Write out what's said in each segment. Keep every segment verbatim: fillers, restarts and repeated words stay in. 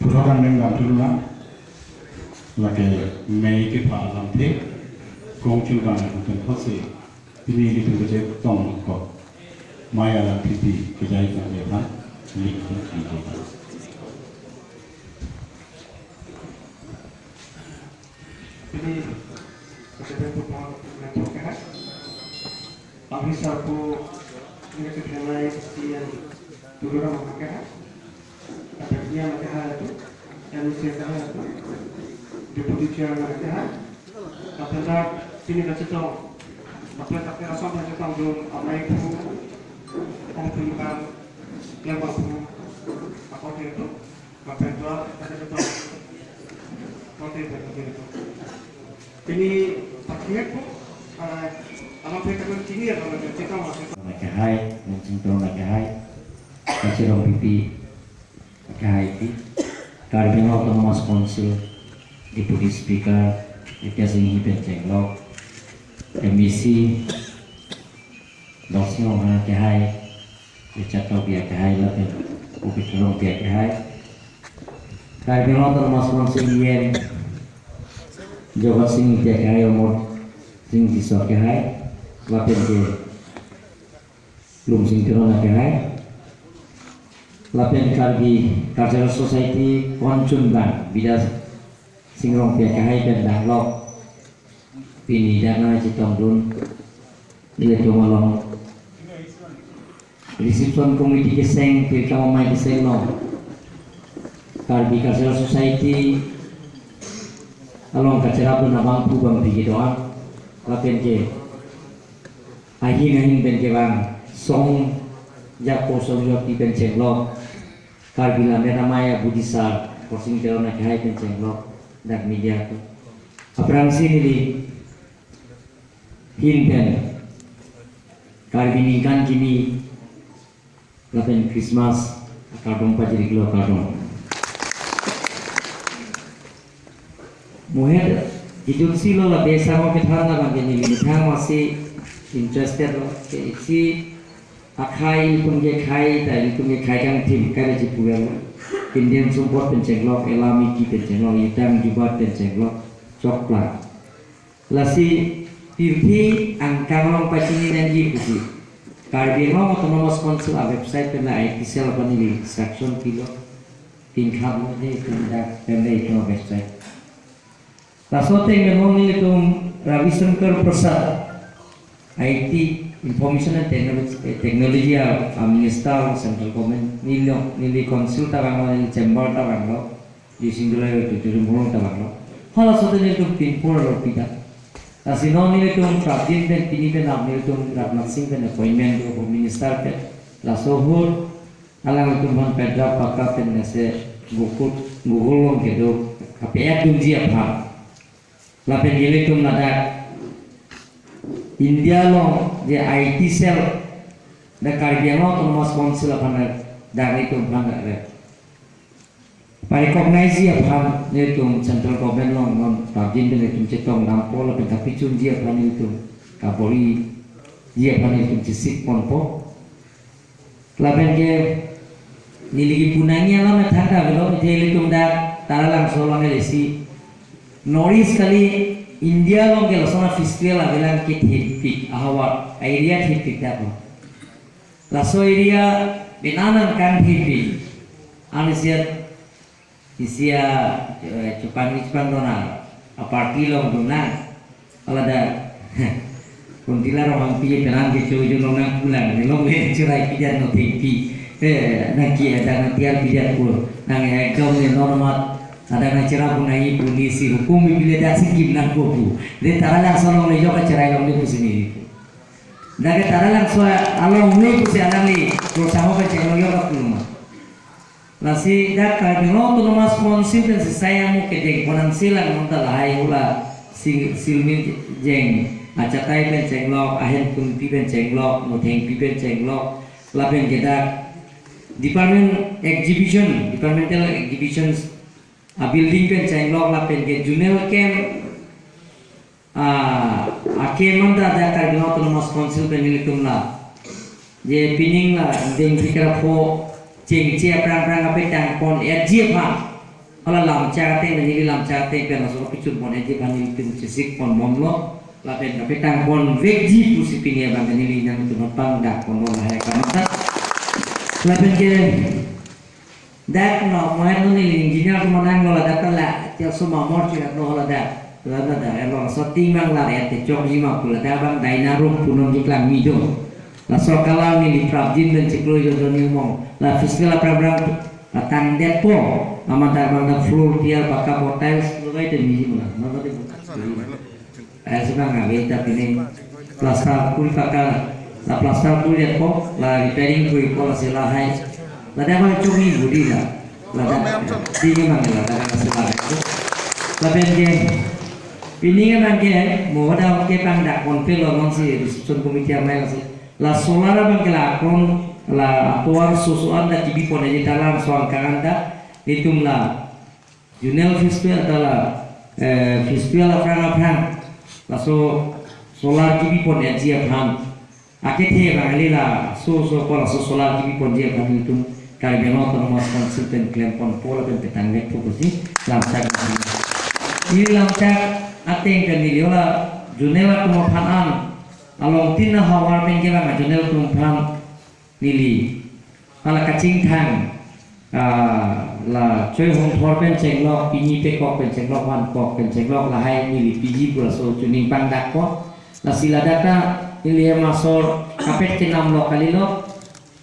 Program neng dam thuluna, lake mei kepha alamthe, kongchul bang atum thotsi, pini ilitum kechetong kok, mei alamthe pi kejai kong jepan, ilitum kong jepan. Pini kechetong putang nang kehai. Abri sarpo nang kechetong nai sian Tuliram nang kehai. Kapekia nang kehai tu, M C nang kehai tu, Deputy Chairman nang kehai. Kapedak pini kachetong, kapedak ke asam kachetongdun amei aphu, ong pilikan, lema aphu, ako tu, kapedak kachetong, kote kachetong. Pini pakiak ko, ah, alam pekar chini ya kalau chetong masih. Nang kehai, nang chingtong nang kehai, kachetong pipi. Kehai pi, Karbi Anglong Autonomous Council Deputy Speaker, Etya Singhi pen chenglok, M E C, Dorsing Ronghang kehai, Richard Tokbi kehai, lapen Upit Rongpi kehai, Karbi Anglong Autonomous Council E M, Jagat Sing Ingti kehai, Amar Sing Tisso kehai, lapen ke Lumsing Teron kehai, lapen Karbi Cultural Society konchun bang Bidya Sing Rongpi kehai pen danglok, pini dak nangchetongdun, ilitum along reception committee keseng, pirkam amei keseng along, Karbi Cultural Society along kacherapdun abangphu bangphi kedo-an, lapen ke ahin ahin pen kevang Song Jako Song Jyoti pen chenglok, Karbi Lammet Amei abudisar Korsing Teron kehai pen chenglok, dak media atum. Aphrangsi neli ahin pen Karbi ningkan kimi lapen Christmas akardom pajiriklo, kardom. Mohet idun silo la desa mo kethan labang ke neli methang masi interested lo. Ke isi akhai ilitum kekhai ta ilitum kekhai kangthim kai da chipuya lo. Indian sumpot pen chenglok, elam iki pen chenglok, itang jubat pen chenglok, chokplang. Lasi pirthe angkang along pachini nangji pusi Karbi Anglong Autonomous Council a website pen la I T cell aphan neli instruction pilo. Tingkhat lo de, tingdak pen le itum website. Laso ateng pen non nelitum Ravi Shankar Prasad, I T, Information and Technology, eh, Technology a, a Minister Central Government, neli, neli Council ta vanglo, neli Chamber ta vanglo. Di singdulai tu tu murung ta vanglo. Halaso ateng nelitum pinpur lo pida. Lasi non nelitum prapjin pen pini pen ap nelitum Rajnath Singh pen appointment do Home Minister pen. Laso ahut alanglitum aphan pedra paka pen nese Google, Google along kedo kape-et dunji aphan. Lapen ilitum ladak India along je I T cell, dak Karbi Anglong Autonomous Council aphan dak itum aphan dak pa-recognize ji aphan nelitum Central Government along non prapjin pen nelitum chetong dampo lapen kapachunji aphan nelitum kaboriji aphan nelitum chesik ponpo. Lapen ke neli kipu nangji alam methang ta avelo, athe ilitum dak Taralangso along isi North East kali, India along ke lason a festival avelang ke thepik ahavar area thepik dak lo. Laso area penang nangkang thepik. Anisiat isi a, eh, chupang ni chupang dona, a party along dona. Alada Kuntila Ronghangpi penang kecho jo nonang pulang, longle chirai pidan, nothengpi. Eh, nangki, eh, nang tiar pidan pu. Nang, eh, ekdom ne non amat. Ada nangcherap pu nangji pu, neli si hukum pipile dak si kim nangkok pu. De Taralangso alongle jo kacherai longle pusi neli pu. Dak ke Taralangso alongle pusi alangli, Rosangho kacheng lo jo kapuluma. Lasi dak Karbi Anglong Autonomous Council pen sesai amu kedeng ponang selang nonta lahai hula sing silmin jeng, achatai pen chenglok, ahen kunpi pen chenglok, nothengpi pen chenglok, lapen ke dak department exhibition, departmental exhibitions a building pen chenglok, lapen ke zonal camp a, akemanta dak Karbi Anglong Autonomous Council pen nelitum la. Je pining la deng phlikra pho chengche aphrang phrang ape tang pon R G F ha. Hala Lamchak ateng, neli Lamchak ateng pen laso kepachun pon-etji aphan nelitum chesik pon bomlo. Lapen kapetang ponvekji pusi pini abang neli nangtum aphan dak ponlo lahai kamatha. Lapen ke dak no mohen no neli engineer atum nanglo ladak ta la, tiang so mamor chuya no ladak. Ladak dak, elo so ting mang la re te chokji ma pu ladak abang Dyna room pu non keklang mi do. Laso kalang neli prapjin pen chiklo jo jo ni mong. La physical aphrang aphrang atang detpo. Amat dak abang dak floor tiar baka po tiles lo kai te miji mula. Mama de. Tiles abang ave ta pini plaster kuri paka. La plaster kuri detpo. La repairing kuripo lasi lahai. Ladak abang chokji budi la. Ladak. Tinggi mang ladak abang sila. Lapen ke pini abang ke mo dak kepangdak ponpe lo nonsi reception committee amei lasi. La solar abang ke la akon la atovar soso an ta kebi pon-etji ta la so angkang an ta nelitum la zonal festival ta la, eh, festival aphrang aphrang laso solar kebi pon-etji aphan akethe abang kali la soso ko laso solar kebi ponji aphan nelitum Karbi Anglong Autonomous Council pen klem ponpo lapen petang vekpo pusi Lamchak. Neli Lamchak ateng pen neli hala zonal atum aphan an along tin ahavar pen kevang a-zonal atum aphan neli hala kachingthang, ah, la choi hongthor pen chenglok, pini pekok pen chenglok, vankok pen chenglok lahai neli piji pu laso chuning pangdakpo. Lasi ladak ta neli hem asor kapet kenam lo kalilo.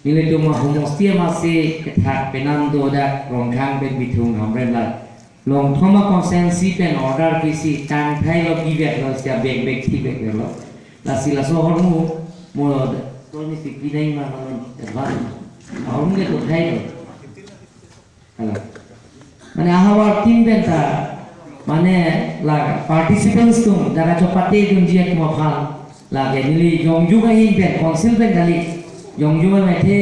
Nelitum ahomosti amatsi kethak penang do dak Rongkhang pen Bithung Hamren la. Longthom a-constituency pen order pisi tangthai lo bibek lo sia bek bek thi bek lo. Lasi laso ahormu mo kol ni si pinai ma ma non advance. Ahormu ke to thai lo. Hala. Mane ahavar tin pen ta mane la participants atum dara chopate dunji atum aphan lake neli jongjung ahin pen council pen kali jongjung ahin pen the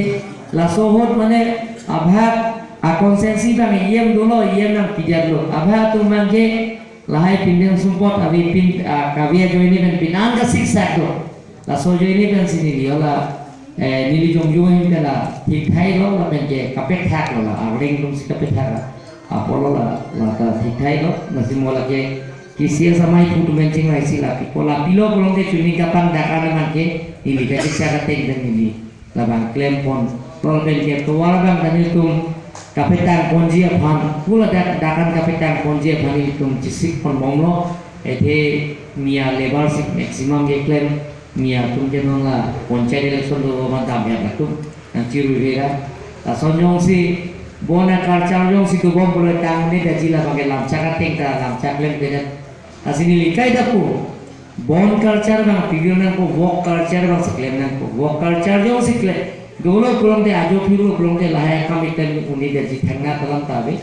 laso ahut mane abhag a-constituency abang E M dolo, E M nangpidetlo. Abhag atum abang ke lahai pindeng sumpot ave pin, ah, kave ajoine pen pin an kasiksak do. Laso ajoine pensi neli hala, eh, neli jongjung ahin pen la thikthai lo lapen ke kapethak lo la arleng atum si kapethak la apotlo la, la ta thikthai lo, lasi mo lake K C S amei pu atum pen chingvai si la pipo, la pilo pulote chuning kapangdak an abang ke neli kachiksa kateng pen neli labang klem pon. Lapen ke tovar abang ta nelitum kapetang ponji aphan, pu ladak dak an kapetang ponji aphan nelitum chesik pon bomlo. Ethe mia labour si maximum keklem, mia atum ke non la panchayat election do abang dam ya atum nangchiru rera. Lason jongsi bon a-culture jongsi dobom pulo tang ne daji labang ke Lamchak ateng ta Lamchak klem kedet. Lasi neli kaita pu bon culture abang pivir nangpo, work culture abang si klem nangpo. Work culture jongsi klem dolo pulote ajo phiro pulote lahai akam iklem un-e daji thangnatta alam ta ave.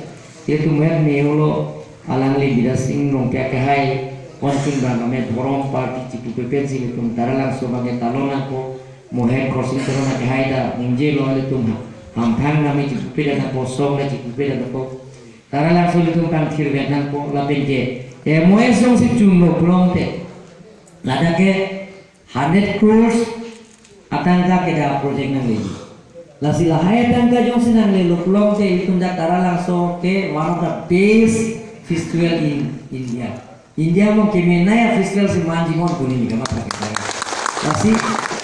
Ilitum het me holo alangli Bidya Sing Rongpi akehai konching abang keme dhorom party chipupe pensi ilitum Taralangso abang ke talon nangpo, Mohen Khorsing Teron akehai ta ningje lo ilitum ha. Hamphang nami chipupe dan nangpo, song na chipupe dan nangpo. Taralangso ilitum pangthir vet nangpo lapen ke M O S jongsi chunlo pulote ladak ke hundred crores atangka kedo project nangle. Lasi lahai atangka jongsi nanglelo pulote ilitum dak Taralangso ke one of the best festival in India. India along kemenei a-festival si manji mon kuning kamatha ke. Lasi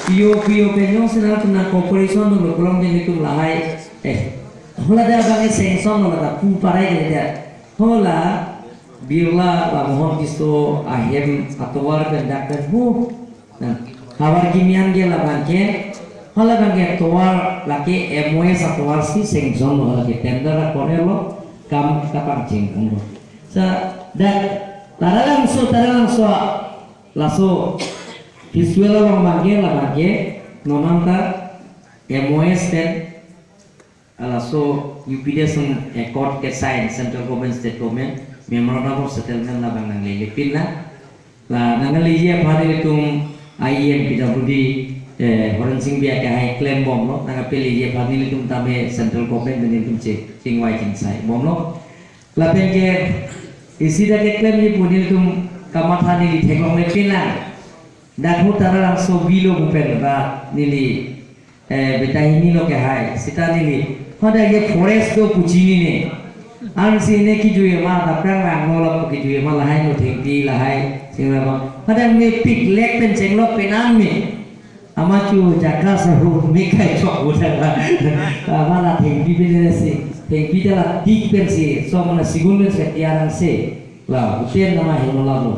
P O P O pen jongsi nangtum nang cooperation dolo pulote nelitum lahai, eh, hala dak abang ke sanction lo ladak pu parai ke dak. Hala Birla la Mohan Tisso ahem atovar pen dak pen hu. Nah, havar kimi an ke labang ke, hala abang ke tovar lake M O S atovar si sanction lo, lake tender akone lo, kam kapangcheng lo. Sa dak Taralangso, Taralangso laso festival along abang ke labang ke non an ta M O S pen halaso U P D S accord ke sign, central government, state government, memorandum of settlement labang nanglelepin na. La nangleji aphan ilitum I E M P W D, eh, Horen Sing Bey akehai klem bomlo, nangpeleji aphan ilitum tame central government pen ilitum che chingvai chingsai bomlo. Lapen ke isi dak keklemji pu nelitum kamatha neli theklonglepin lang. Dak hu Taralangso bilo pu pen ba neli, eh, beta hini lo kehai. Seta neli, hadak ke forest do pu chinine. Ansi ne kijui ma, ta prang lang no lap kijui ma, lahai no thengpi, lahai sing lap. Padang mepik lek pen chenglok pen an me. Ama chu jaka sahu me kai chok bu thang ba. Ama la thengpi pen si, thengpi ta la tik pen si, so mana sigun pen si tiarang se. La, uten nama helo la lo.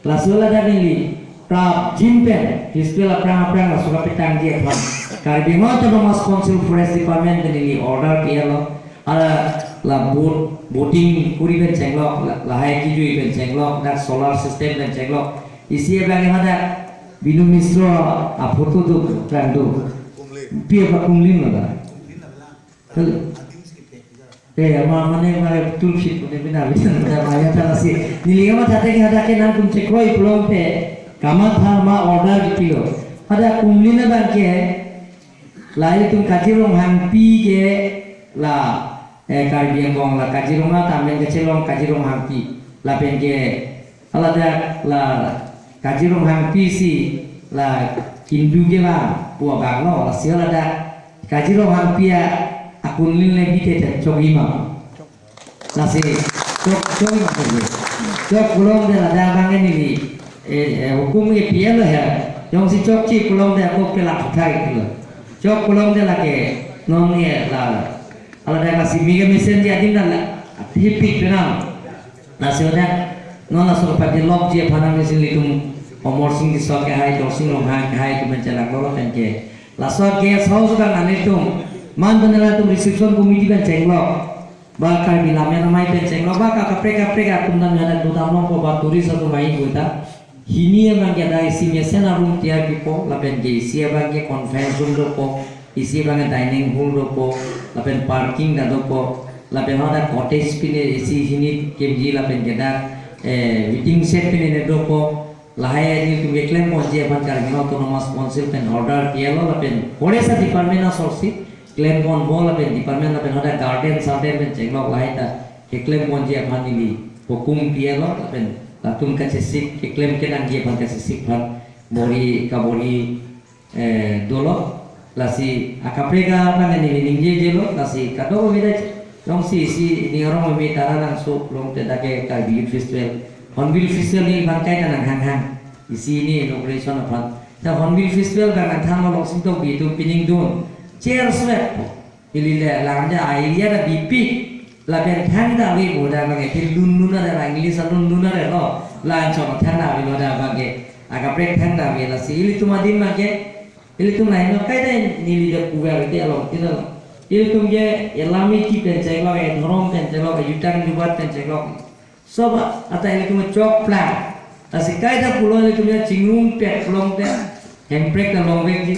Laso ladak neli prapjin pen, festival aphrang aphrang laso kapetangji aphan, Karbi Anglong Autonomous Council Forest Department pen neli order pi-etlo. Ala la boat, boating kuri pen chenglok, la, lahai kijui pen chenglok, dak solar system pen chenglok. Isi abang hadak Binu Mishra aphoto do, prang do. Pi apa Kumlim lo da. Hello. Eh, ama mane mane tool sheet mane bina bina mane maya tana si. Neli ama tate ke hadak ke nangtum chekroi pulote, Kamatha ma order kipilo. Hadak Kumlim abang ke, la ilitum Kazirong Hangpi ke, la, eh, Karbi Anglong la Kazirong ta amen kachelong Kazirong Hangpi. Lapen ke, aladak la Kazirong Hangpi si la Kindu ke la pu abang lo, lasi aladak Kazirong Hangpi a Kumlim le bite te chok-i ma. Lasi chok, chok-i ma ke. Chok pulote ladak abang ke neli, eh, eh, hukum ke pi-etlo he. Jongsi chokche pulote ako ke la thai lo. Chok pulote lake non ke la, aladak lasi mega mesen dia din la, hipik penang. Lasi odak, non laso kapadi lokji aphan nangli si ilitum Amarsing Tisso kehai, Dorsing Ronghang kehai, kemen chelak lo lapen ke. Laso guest house kan nelitum, man pen nelitum reception committee pen chenglok. Ba Karbi Lammet Amei pen chenglok, ba ka kaprek kaprek atum dam hadak dodam longpo, ba tourist atum ahi buta. Hini abang ke ada isi mesen arum tiar pipo, lapen ke isi abang ke conference room dopo, isi abang ke dining hall dopo, lapen parking ta dopo, lapen hadak cottage pine isi hini kemji lapen ke dak, eh, waiting shed pine ne dopo, lahai nelitum keklem ponji aphan Karbi Anglong Autonomous Council pen order pi-etlo lapen forest department asorsi klem ponpo lapen department lapen hadak garden sarden pen chenglok lahai ta keklem ponji aphan neli hukum pi-etlo lapen latum kachesik keklem kenangji aphan kachesik aphan bor-i kabor-i, eh, dolo. Lasi akaprek abang neli ningje jelo, lasi kadokave dak jongsi isi ning arong me Taralangso along te dak ke Karbi Youth Festival, Hornbill Festival neliphan kaita nang hanghang. Isi ne inauguration aphan. Ta Hornbill Festival abang nangthan lo Longsing Tokbi atum pining dun. Chair swept. Ili le langja a area ta bipik. Lapen thangta ave pu dak abang ke lun lun ada, English lun lun ada lo. Lan chong thangta ave lo dak abang ke. Akaprek thangta ave, lasi ilitum adim abang ke. Ilitum lain lo kaita neli dak puver ke along tilo. Ilitum ke elami ki pen chenglok, edhorom pen chenglok, ejutang jubat pen chenglok. Sob ata ilitum chokplang. Lasi kaita pulo ilitum ya chingrum pet pulote hemprek ta longvekji.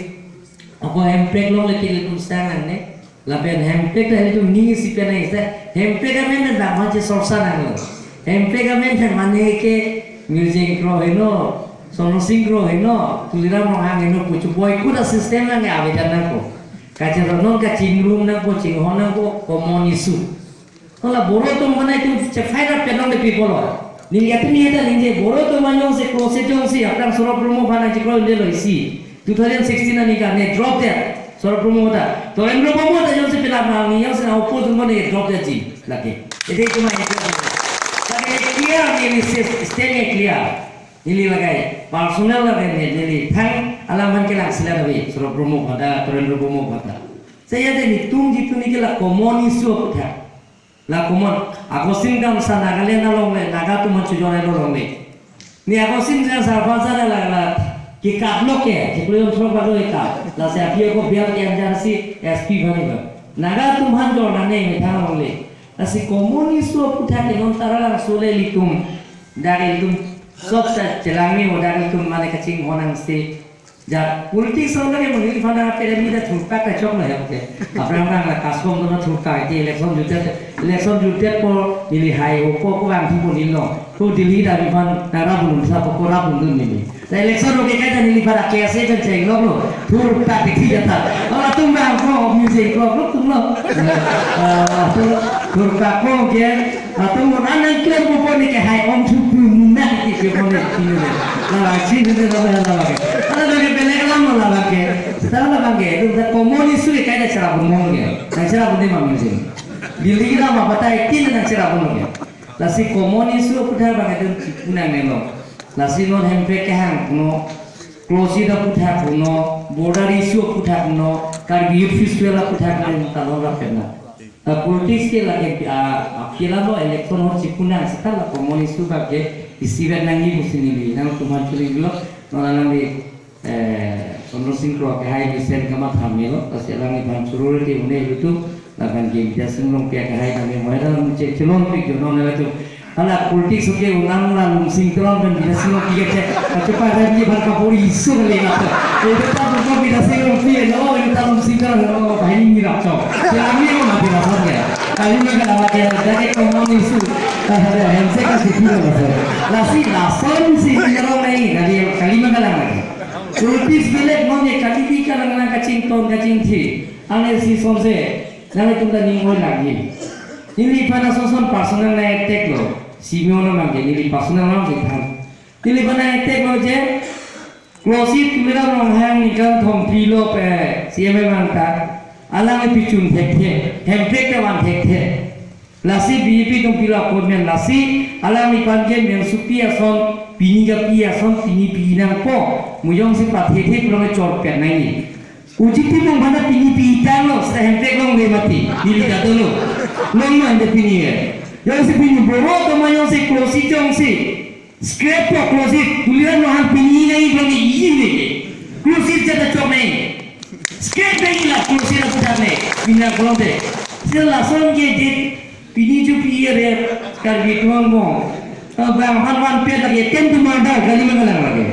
Ako hemprek longle ke ilitum sang nangne. Lapen hemprek ta ilitum ning isi pen nang isi. Hemprek amen ta dam hache sorsa nanglo. Hemprek amen ta mane ke Mirjeng Kro heno, Sonor Sing Kro heno, Tuliram Ronghang heno pu chu boycott a system nang avedan nangpo. Kache non kachingrum nangpo, chinghon nangpo, common issue. Hala Boro atum mana itum chephai ra penong de people lo. Neli atum ni eta ningje Boro atum manyong se closet jongsi aphrang Saurabh Bhowmik aphan nangchiklo inde lo isi. Two thousand sixteen ani ka ne drop det. Saurabh Bhowmik ta. Torendra Bhowmik ta jongsi penap na ni jongsi na oppose mo ne drop detji. Lake. Ede cuma itu. Lake clear neli si stand clear. Neli lagai. Personal lagai ne neli thang alam aphan kelang sila davi. Saurabh Bhowmik ta, Torendra Bhowmik ta. Saya de netum jitu ni ke la common issue aphuthak. La common, ako singdam sa Nagaland along le, Naga atum chojor along le. Ni ako singdam sa basa la la, la, ke kap lo ke, ke kuyon throk ba lo ke kap. Lasi aphi ako biar ke anjar si S P bani ba. Naga atum aphan jor nane methang along le. Lasi common issue aphuthak ke non Taralangso le ilitum. Dak ilitum sob ta chelang ni, dak ilitum mane kachinghon nang si. Ja, politics along lake mo neliphan apera mi ta thurpak kachok lo he, okay. Aphrang aphrang la custom do thurpak ti election jutet, election jutet po neli hai opo ko bang thi po neli lo. Ko Delhi ta neliphan ta rap dun sa po ko rap dun neli. Ta election lo ke kaita neliphan ke ase kan chenglok lo. Thurpak ke thi jata. Ala tum bang ko music ko lo tum lo. Eh, eh, thur-, thurpak ko ke Atum mo nan nang klem po po ni ke hai om thu pu mu na ti ke po ni ti ni. La la chi ni ni la la la ke. Ala la ke pele kalam la la ke. Seta la bang ke, itu da common issue ke kaita chara pun mo ke. Nang chara pun di mang ni sin. Building ram abatai tin nangcherap lo ke. Lasi common issue aputhak abang itum chipu nangnelo. Lasi non hemprek kehang puno, close it aputhak puno, border issue aputhak puno, Karbi Youth Festival aputhak puno, talon rap penang. Ta politics ke lake, ah, aphi la lo election ho chipu nang seta la common issue abang ke isivet nangji pusi neli nangtum aphan churilo, non alangli, eh, Chandra Sing Kro kehai mesen kamatha melo, lasi alangliphan churore te une lutu, lapen ke Bidya Sing Rongpi kehai kami mo heda muche chelon pi jono ne lutu. Hala politics ke ulang ulang Sing Teron pen Bidya Sing Rongpi ke, kachepa rem ji bhan kapori isu kali na to. Itu ta bukan Bidya Sing Rongpi, no, itu ta Sing Teron, no, bahini mirap chok. Kami yang mati rasanya. Kali ini kalau pakai dari common issue, eh, ada hemprek kasih kilo lah. Lasi lason si nyerong nai, kali, kali magalang lagi. Politics belek non ye kali di kalang lang kachington kachingthi. Ane si sonse, nang itum ta ning oi lagi. Neliphan ason son personal na attack lo. Si myo na mangke, neli personal na si than. Neliphan na attack lo je, Klosi Tuliram Ronghang ningkan thomphli lo pe C M M angta. Alang ipi chun thekthe, hemprek ta van thekthe. Lasi B J P atum pilo appointment, lasi alangliphan ke mensukpi ason, pini kapi ason, pini pi nangpo. Mujong si pathethe pulang chorpet nangji. Uji Timung aphan ta pini pi tanglo, seta hemprek longle mati, neli kadolo. Longlo ante pini ke. Jongsi pini boro atum jongsi klosi jongsi scrap po, klosi Tuliram Ronghang pini nai pulang ke iji neke. Klosi jata chok nai. Scrap nai la klosi la putar nai. Bina kolong te. Sila lason ke dit pini ju pi ye re Karbi Anglong mo. Bang han van pet lagi, attempt to murder, kali magalang lagi.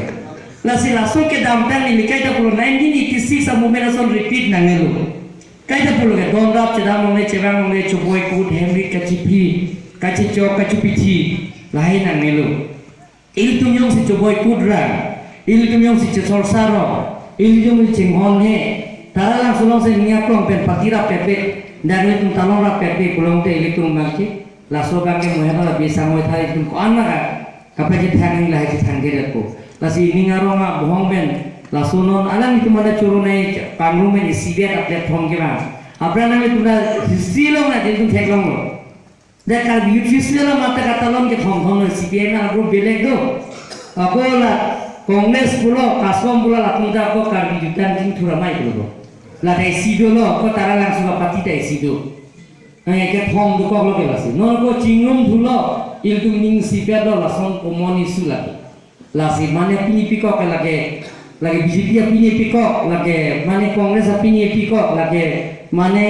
Lasi laso kedamtang neli kaita pulo nineteen eighty-six a-movement ason repeat nangnelo. Kaita pulo ke don rap chedam longle, chevang longle, choboi kut, hemrit kachiphi, kachechok, kachupithi, lahai nangnelo. Ilitum jongsi choboi kut ra, ilitum jongsi chesor saro, ilitum jongsi chinghon he, Taralangso alongsi ning aklong pen patirap pepet, dan ilitum talon rap pepet pulote ilitum bangke, laso bangke mo hena la bisang mo thari ilitum ko-an na ka, kapai kethang lahai kethang kedet ko. Lasi ning arong abohong pen, laso non alanglitum ada choro nai pangrum pen isivet a-platform kevang. Aphrang nanglitum ta history along na ilitum theklonglo. Dak Karbi Youth Festival mate katalon kethom thom C P I M arpu belek do. Ako la Congress pulo, KASCOM pulo, latum ta ako Karbi Youth Union Thur Amei pulo. La ta isi dolo, ako Taralangso a-party ta isi do. Nang kethom dokok lo ke lasi. Non ako chingrum thulo, ilitum ning isipet lo, lason common issue lake. Lasi mane pini pikok lake, lake B J P apini pikok lake, mane Congress apini pikok lake, mane,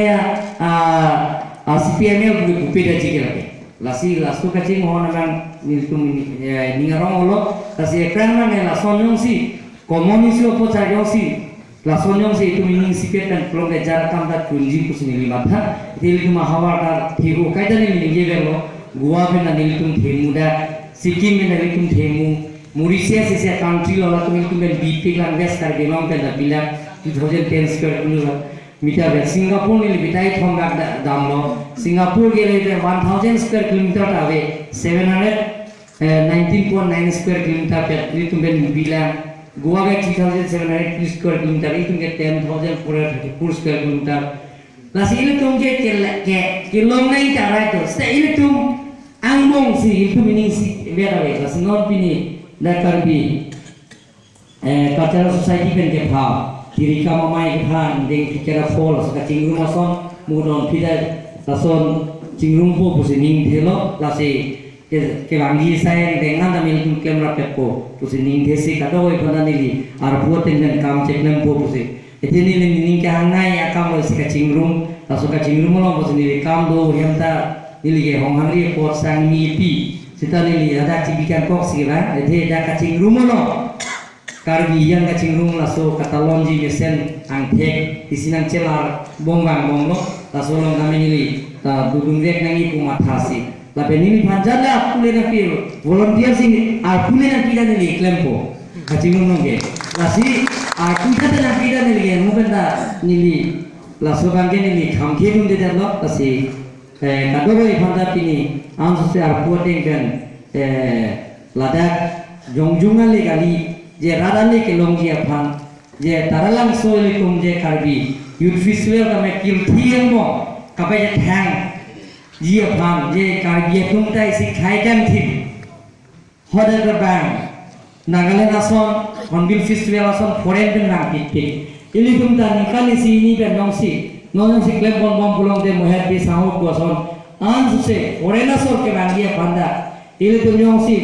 ah, ah, C P I M L puke pupe daji ke lake. Lasi laso kachinghon abang nelitum, eh, ning arong lo, lasi aphrang nang lason jongsi, common issue apo char jongsi, lason jongsi itum ning isipet pen pulote jar akam ta tunji pusi neli matha. Ilitum ahavar ta thiru kaita neli ningje verlo. Goa pen ta nelitum themu dak, Sikkim pen ta nelitum themu, Mauritius isi a-country lo, latum nelitum pen bipik lang, West Karbi Anglong pen ta bilak two thousand ten square kilometer pen. Singapore neli bitai thom dak da-, damlo. Singapore ke le one thousand square kilometer ta ave, seven hundred eh, nineteen point nine square kilometer pen, itum pen bilang. Goa ke three thousand seven hundred square kilometer, itum ke ten thousand four hundred thirty-four square kilometer. Lasi ilitum ke, ke, ke, kelong nai ta right to. Seta ilitum angbong si, ilitum ining isivet ave. Lasi non pini, dak Karbi eh, Cultural Society pen kepha, Tirikam Amei kepha, deng phikera pol, laso kachingrum ason, mudon phida, lason chingrumpo pusi ningthelo, lasi ke, kevangji asai deng anta nelitum klemrap pekpo, pusi ningthesi kadokave aphan ta neli arpu ateng pen kam cheklempo pusi. Athe neli ning kehangnei akam lo si kachingrum, laso kachingrum along pusi neli kam do hem ta neli ke honghangri apot sang nipi, seta neli hadak chibi kangkok si kevang, athe dak kachingrum along. Karbi Anglong kachingrum laso katalonji mesen angthek isi nangchelar bong bang bong lo, laso along kami neli ta dudun vek nangji pu mathasi. Lapen neliphan jala arpu le nangpi, volunteer si arpu le nangpi ta neli klempo. Kachingrum along ke. Lasi arpu jala nangpi ta neli ke, mo pen ta neli laso abang ke neli khamkhe dunde det lo, lasi eh, kadokave aphan ta pini, ansose arpu ateng pen, eh, ladak jongjung ale kali, je rat ale kelongji aphan, je Taralangso ilitum je Karbi Youth Festival kame kilthi yang mo, kapai je thang, ji aphan je Karbi atum ta isi khei kan thim. Hoda ke bang Nagaland ason, Hornbill Festival ason, foreign pen nangpikpik. Ilitum ta ningkan isi hini pen jongsi, non jongsi klem ponbom pulote mo het pi sanghok ko ason, ansose foreign asor kevangji aphan ta ilitum jongsi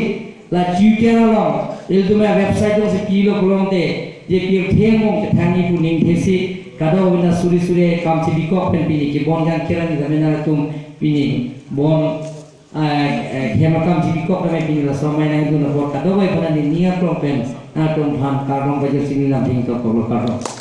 la Twitter along, ilitum a website jongsi pilo pulote, je pirthe angbong kethangji pu ningthesi, kadokave ta suri suri akam chibikok pen pini kebon kangkir ani dame nangtum pini bon, ah, eh, hem akam chibikok dame pini laso amei nangdun apot kadokave aphan ani ning arong pen, nangtum aphan kardom pajirsi neli lam thengtok koklo, kardom.